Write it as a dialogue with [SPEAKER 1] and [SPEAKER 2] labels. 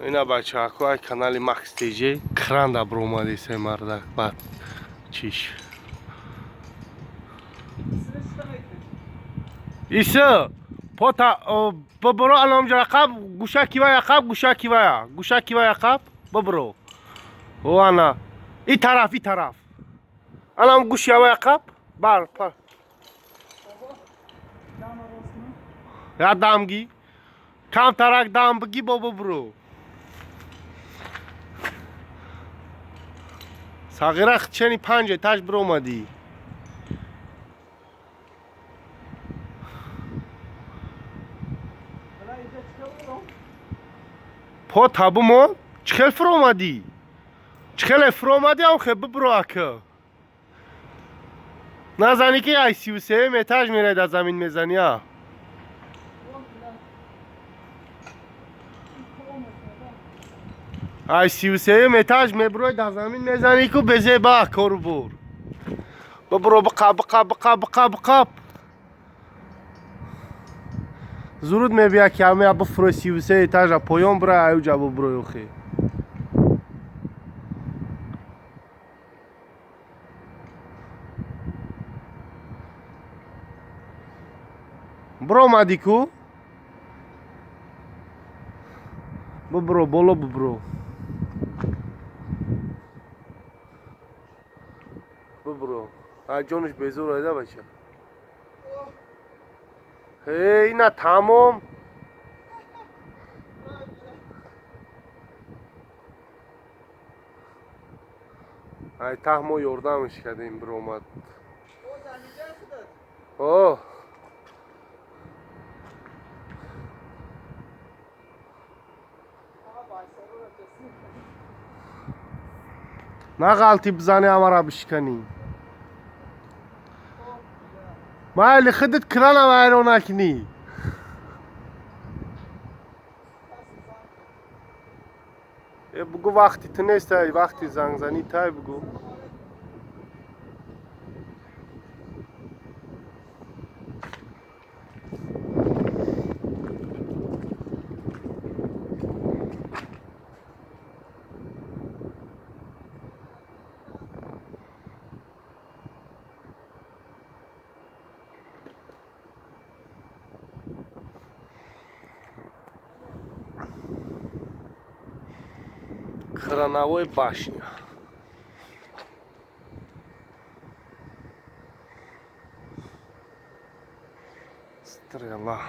[SPEAKER 1] Ина, бачаҳако, ай канали Макс ТЖ кранда бромадесай, мардак, баъд чиш. Исо, пота бибро, аломҷа ақаб, гӯшаки вай ақаб, гӯшаки вая, гӯшаки вай ақаб бибро. О, ана и тараф, и тараф, анам гӯши вай ақаб бар пар. Я дамги, камтарак дам бигӣ, бо бибро. Сағира, чени панҷ этаж биромадӣ. По табумон чӣ хел фуромадӣ? Чӣ хеле фуромадӣ, ам хел бибро, ака. Назанӣ, ки ай 33-м этаж мерай, дар замин мезанӣ, а? Ай 33-м этаж мебурой, дар замин мезанӣ ку, безеба кору бур. Бибро, биқаб, биқаб, биқаб, биқаб, биқаб. Зуруд мебия, ки ҳамея бифурой, 33 этажа поён бирай, аюҷа бибурой охи. Биромадӣ ку, бибро, боло бибро, бибро. Ай ҷонаш безор айда, бача. Эй, ина тамом. Ай таҳ мо ёрдамш кардем, биромад. О, нағалти бизани, ҳамара бишканӣ. Майли, худат крана вайрон накунӣ. Э, бугӯ, вақти ту нестай, вақти зангзанӣ тай, бугӯ. Крановой башня. Стрела.